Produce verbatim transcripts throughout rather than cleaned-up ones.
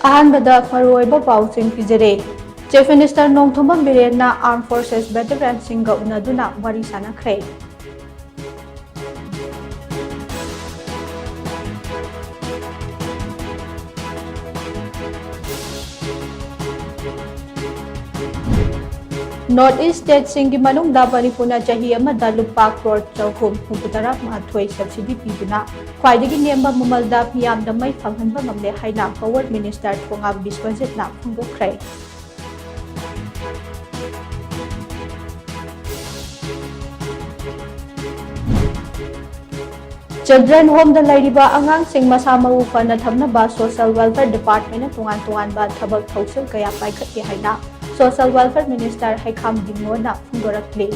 ꯑꯍꯥꯟꯕꯗ ꯃꯔꯨꯑꯣꯏꯕ ꯄꯥꯎꯁꯤꯡ ꯄꯤꯖꯔꯦ꯫ Chief Minister Nongthombam ꯕꯤꯔꯦꯟꯅ Armed Forces veteranꯁꯤꯡꯒ ꯎꯅꯗꯨꯅ ꯋꯥꯔꯤ ꯁꯥꯟꯅꯈ꯭ꯔꯦ꯫ North East stateꯁꯤꯡꯒꯤ ꯃꯅꯨꯡꯗ ꯃꯅꯤꯄꯨꯔꯅ ꯆꯍꯤ ꯑꯃꯗ ꯂꯨꯄꯥ ꯀ꯭ꯔꯣꯔ ꯆꯍꯨꯝ ꯍꯨꯝꯐꯨꯇꯔꯥ ꯃꯥꯊꯣꯏ subsidy ꯄꯤꯗꯨꯅ ꯈ꯭ꯋꯥꯏꯗꯒꯤ ꯅꯦꯝꯕ ꯃꯃꯜꯗ ꯃꯤꯌꯥꯝꯗ ꯃꯩ ꯐꯪꯍꯟꯕ ꯉꯝꯂꯦ ꯍꯥꯏꯅ Power Minister ꯊꯣꯉꯥꯝ ꯕꯤꯁ꯭ꯋꯖꯤꯠꯅ ꯐꯣꯡꯗꯣꯛꯈ꯭ꯔꯦ꯫ Children homeꯗ ꯂꯩꯔꯤꯕ ꯑꯉꯥꯡꯁꯤꯡ ꯃꯁꯥ ꯃꯎ ꯐꯅ ꯊꯝꯅꯕ Social Welfare Departmentꯅ ꯇꯣꯉꯥꯟ ꯇꯣꯉꯥꯟꯕ ꯊꯕꯛ ꯊꯧꯁꯤꯜ ꯀꯌꯥ ꯄꯥꯏꯈꯠꯂꯤ ꯍꯥꯏꯅ Social Welfare Minister ꯍꯩꯈꯥꯝ ꯗꯤꯡꯉꯣꯅ ꯐꯣꯡꯗꯣꯔꯛꯂꯤ꯫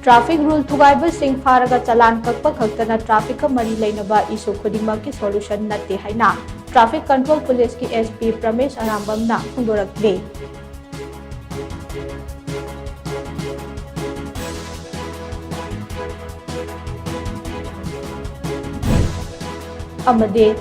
Traffic rule ꯊꯨꯒꯥꯏꯕꯁꯤꯡ ꯐꯥꯔꯒ ꯆꯂꯥꯟ ꯀꯛꯄ ꯈꯛꯇꯅ trafficꯀ ꯃꯔꯤ ꯂꯩꯅꯕ issue ꯈꯨꯗꯤꯡꯃꯛꯀꯤ solution ꯅꯠꯇꯦ ꯍꯥꯏꯅ Traffic Control Policeꯀꯤ S P ꯄ꯭ꯔꯃꯦꯁ ꯑꯔꯥꯝꯕꯝꯅ ꯐꯣꯡꯗꯣꯔꯛꯂꯤ꯫ ꯑꯃꯗꯤ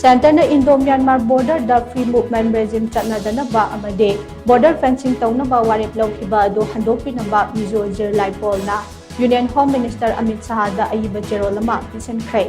Centreꯅ Indo Myanmar borderꯗ free movement regime ꯆꯠꯅꯗꯅꯕ ꯑꯃꯗꯤ border fencing ꯇꯧꯅꯕ ꯋꯥꯔꯦꯞ ꯂꯧꯈꯤꯕ ꯑꯗꯨ ꯍꯟꯗꯣꯛꯄꯤꯅꯕ ꯃꯤꯖꯣ ꯖꯤꯔꯂꯥꯏꯄꯣꯜꯅ Union Home Minister ꯑꯃꯤꯠ ꯁꯍꯥꯗ ꯑꯏꯕ ꯆꯦꯔꯣꯜ ꯑꯃ ꯄꯤꯁꯤꯟꯈ꯭ꯔꯦ꯫